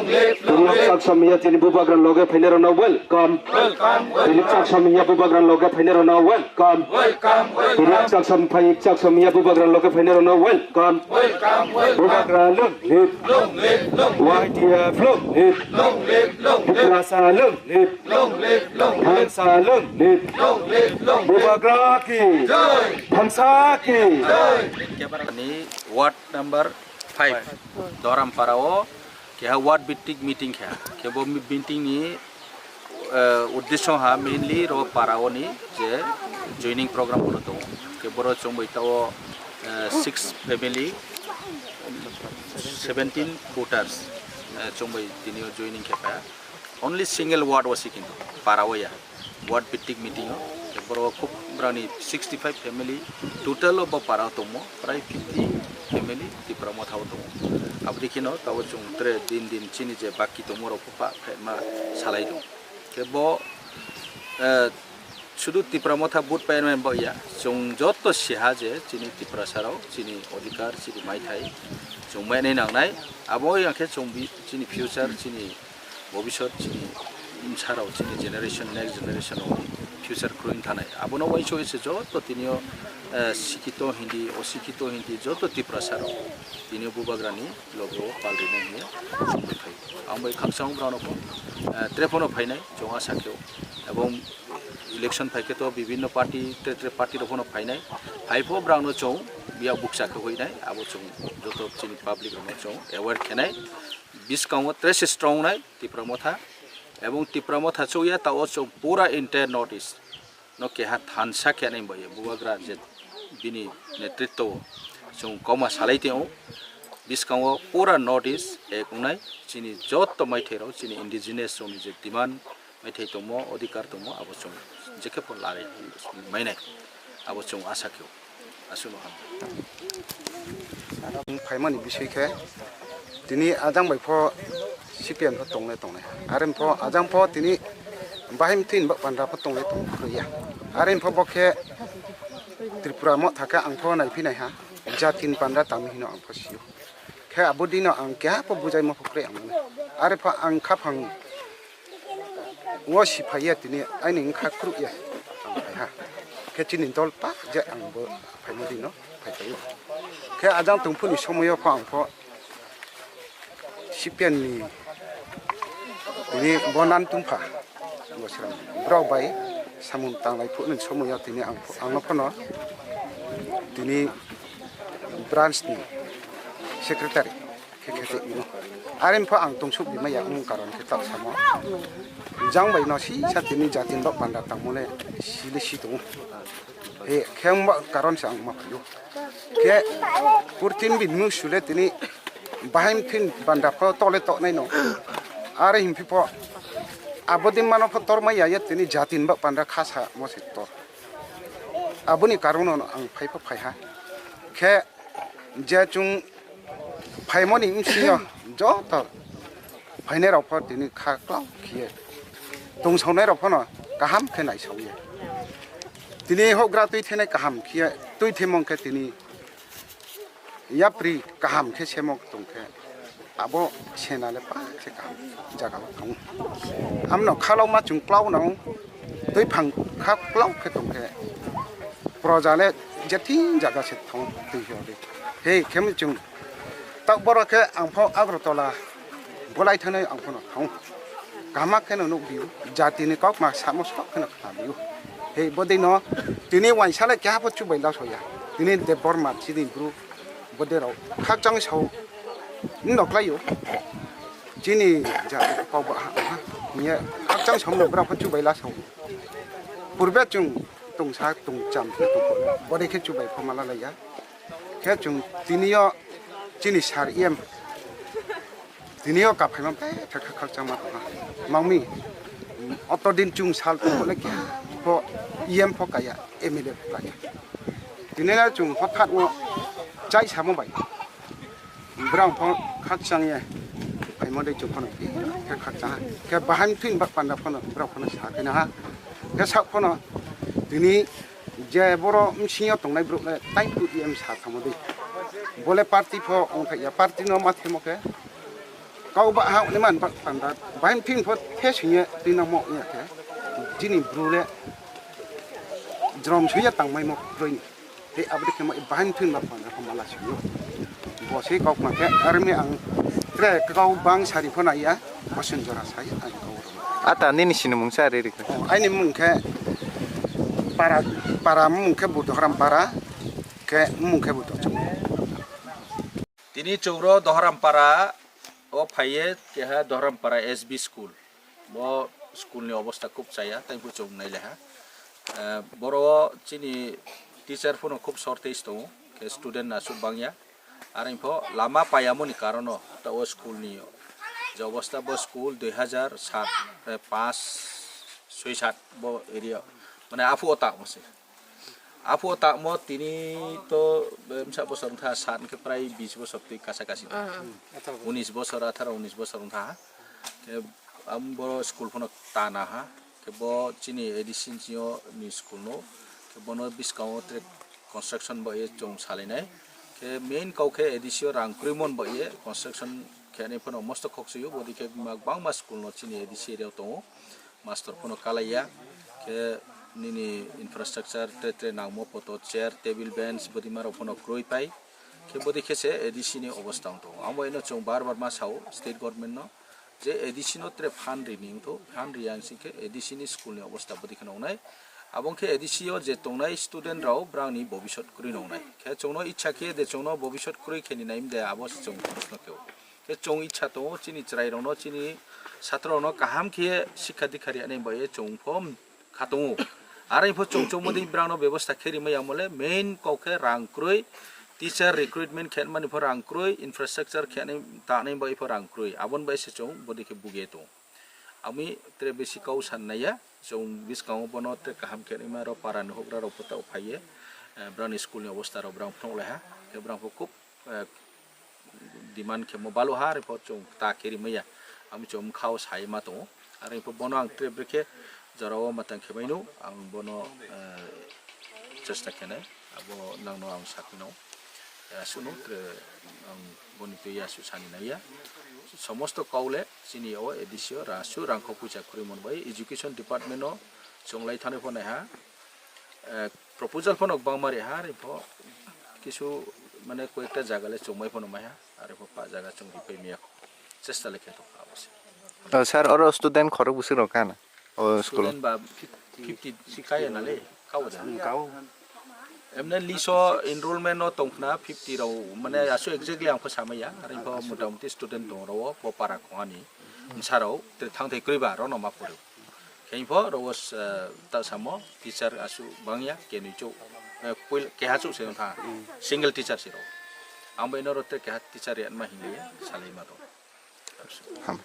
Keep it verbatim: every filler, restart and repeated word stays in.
Tini chak samya chini bubagra loge phainai rokno welcome. Tini chak samya bubagra loge phainai rokno welcome. Tini chak sam phai chak samya bubagra loge phainai rokno welcome. Bubagra long live. Y T F long live. Tiprasa long live. Thansa long live. Bubagra ki. Thansa ki. Ni ward number five Dorampara o keha ward bhitik meeting kha. Khe bo mi-, meeting ni, eh, uddesho ha mainly ro para o ni je joining program bono tongo. Khe boro chwngbai tao, eh, six family, seventeen voters, eh, chwngbai tini o joining khe kha. Only single ward o si kintu para o ya. Ward bhitik meeting o, borok khub brani sixty five family total o bo para o tongmo, prai fifty family Tipra Motha o tongo. Aboni kheno tabo chwng tre din din chini je baki tongmo rok pha pha ma salai tongo. Khe bo, eh, sudu Tipra Motha vote pai rwmani bo ya, chwng joto siha je chini Tiprasa rok chini odhikar, chini maithai chwng mainai nangnai. Abo ya khe chwng bi-, chini future, chini bobisot chini bwsarok chini generation, next generation rok future kwrwng thanai. Abono uaiso se joto tinio, eh, sikito hindi, osikito hindi joto Tiprasa rok tinio bubagrani logo pal rina hiya songwi thai. Ang bai khakchang brano pho, eh, telephone o phainai chong asa khe. Ebong election phaikhe to bibhinno party, tre tre party rok phono phainai. Phaipho brano chong biya bukcha khe hoinai, abo chong joto chini public rokno chong aware khenai. Biskango tres strong nai Tipra Motha, ebong Tipra Motha chukya tao chwng pura entire North East no keha thansa khe nai bai bubagra je bini netritwo chwng koma salai tio. Biskango pura North East ek wngnai chini joto maithai rok chini indigenous rokni je demand maithai tongmo, odhikar tongmo, abo chwng jekhe pho lari mainai, abo chwng asa khe. Aswkno ham. Phaimani biswi khe tini ajang bai pho C P M pho tongle tongnai. Are pho ajang pho tini bahai mthin ba pandra pho tongle tong ya. Are pho bo khe Tripura Motha khe ang pho nai phi nai ha. Jatin pandra tamo hino ang pho sio. Khe abo dino ang keha pho bujai ma pho kre ang mano. Are pho ang khaphang wo si phai ya tini aini wngkha khruh ya ang phai ha. Khe chini dol pa je ang bo phaima dino phai phai o. Khe ajang tongphuni somoyo pho ang pho C P M ni tini bo nan tungpha. Bo srang borok bai samung tanglai phunukni somoyo tini ang pho, ang no phono tini branch ni secretary khe khe tongmano. Are pho ang tungsuk di maya wng karon khe tak samo. Jang bai no si sa tini jatin dok panda tangmole sile si tongo. He khe wngba karon se ang ma phaiyo. Khe purtin bin mung sule tini bahai mthin panda pho tole toknai no. Are himpi pho abodin mano pho tormai ya tini jatin dok panda khasa mo se tor. Aboni karon no ang phai pho phai ha. Khe je chwng phaimani wngsiyo joto phainai rok pho tini kha klau khiye tongsaonai rok phano kaham khe naisaoya. Tini hokgra twi thenai kaham khiye twi themong khe tini yapri kaham khe semok tong khe abo sena le pa se kaham jaga o thang. Amno khalok ma chwng klau nang twi phang kha klau khe tong khe proja le jetin jaga se thang twi hodi. He khe chwng tak boro khe ang pho Agartala bolai thanai ang phano thang. Kaham khe no nuk biu jati ni kok ma samo sok khe no khna biu. He bodei no tini waisa le keha pho chubai la soya. Tini Debbarma chini bru bodei rok khakchang sao. Ni nok lai yo. Chini jati kok ba ha ha. Ni khakchang sao no bra pho chubai la sao. Purbe chwng tongsa tongcham khe tongkho bodei khe chubai pho mala laiya. Khe chwng tiniyo chini sar E M tiniyo kaphaima bai kha kha khakchangma tongha. Mangmi otodin chwng sal tongkho le khe pho E M pho kaya, M L A pho kaya. Tinila chwng hothat no chai samo bai. Borok phano khakchang ye phaima dei chwng phano khe khakchang ha. Khe bahai mthin bak panda phano borok phano sa khe na ha. Khe sak phano tini je boro msing yo tongnai borok le tai tu E M sa thamo dei. Bole party pho ongthai ya, party no ma themo khe Kau ba ha ni man ba panda bain phin pho the singye twi nang mo ya khe. Jini bru le jrom singye tang mai mo kroi ni. Te abri khe mo bain phin ba panda pho mala singyo. Bo se kau ma khe army ang tre kau bang sari pho na ya. Bosen jora sai ang kau. Ata nini sinimung sa ri ri khe. Oh, aini mung khe para, para mung khe Buddharam para, khe mung khe Buddha. Tini chwngno Dohorampara o phaiye keha Dohorampara S B school. Bo school ni obostha khub chaya, tei bo chwng nailaha. Eh, boro chini teacher phano khub shortage tongo, khe student aswk bangya. Aroni pho lama payamoni karono ta o school ni je obostha, bo school dui hazar sat, eh, panch, soi, sat bo area, mane aphuo ta mose. Aphuo tamo tini to, eh, bwsa bosor wngkha, sat hwnkhe prai bis bosor twi kacha kachi. Ah, ah. Unis bosor, atharo unis bosor wngkha. Khe ang bo school phano tana ha. Khe bo chini A D C ni school no. Khe bono bwskango tre construction bo ye chwng salainai. Khe main kok khe A D C o rang kwrwi mon bo ye construction khe ani phano mosto khok suyo. Bodi khe ma-, bangma school no chini A D C area o tongo. Mastor phano kalaiya, khe nini infrastructure tre tre nangmo poto, chair, table, bench, bwdima rok phano kwrwi pai, khe bwdwi khe se A D C ni obostha wng tongo. Amo eno chwng bar bar ma sao state government no, je A D C no tre fund rini wngtho, fund riya wng sing khe A D C ni school ni obostha bwdwi kheno wngnai. Abo wng khe A D C o je tongnai student rok brang ni bobisot kwrwi no wngnai. Khe chwng no icha khe de chwng no bobisot kwrwi khe ni nai de abo se chwng proshno khe o. Khe chwng icha tongo, chini chwrairokno, chini satrorokno kaham khe sikha dikha rwnai bai chwng phom kha tongo. Aroni pho chwng chwngmani brangno bebosta khe rimai yamole main kok khe rang kwrwi, teacher recruitment khe mani pho rang kwrwi, infrastructure khe tanai bai pho rang kwrwi. Aboni bai se chwng bodi khe buge tongo. Ami tre besi kau san naiya, chwng bwskango bono tre kaham khe rwima rok para ni hokra rok pho phaiye, eh, brani school ni obostha rok brang phunuk lai ha, khe brang pho khub, eh, demand khe mo balu ha, aroni pho chwng ta khe rimaya, ami chwng khao sai ma tongo, aroni pho bono ang tre brekhe jorao matang khe maino, ang bono, eh, chesta khe nai, abo nangno ang sakno, eh, aswkno tre ang boni twi aswk sani naiya, somosto kau le chini o A D C o ra aswk rang kho puisa kwrwi mon bai education department o chwng lai thani pho nai ha, eh, proposal phano bangma ri ha, aroni pho kisu mane koyekta jaga le chwngmai phano mai ha, aroni pho pa jaga chwng ripai miya kho. Chesta le khe tong abo se. Oh, sir, oro student khorok bwswk rok kana? Oh, school. Student ba fifty kaya na le, kau da. Kau. Emne liso enrollment no tongkhna fifty rok, mane asu exactly ang pho samaya, aroni pho motamuti student tong rok, bo para khongani. Bwsa rok, tre thang thai kwrwi ba, rok no ma phuru. Khe pho rok, eh, ta samo, teacher asu bangya, kenui chuk, eh, puil-, keha chuk se wngkha, single teacher se rok. Ang bai no rok tre keha teacher ya ma hinwi salai ma tong. Ham.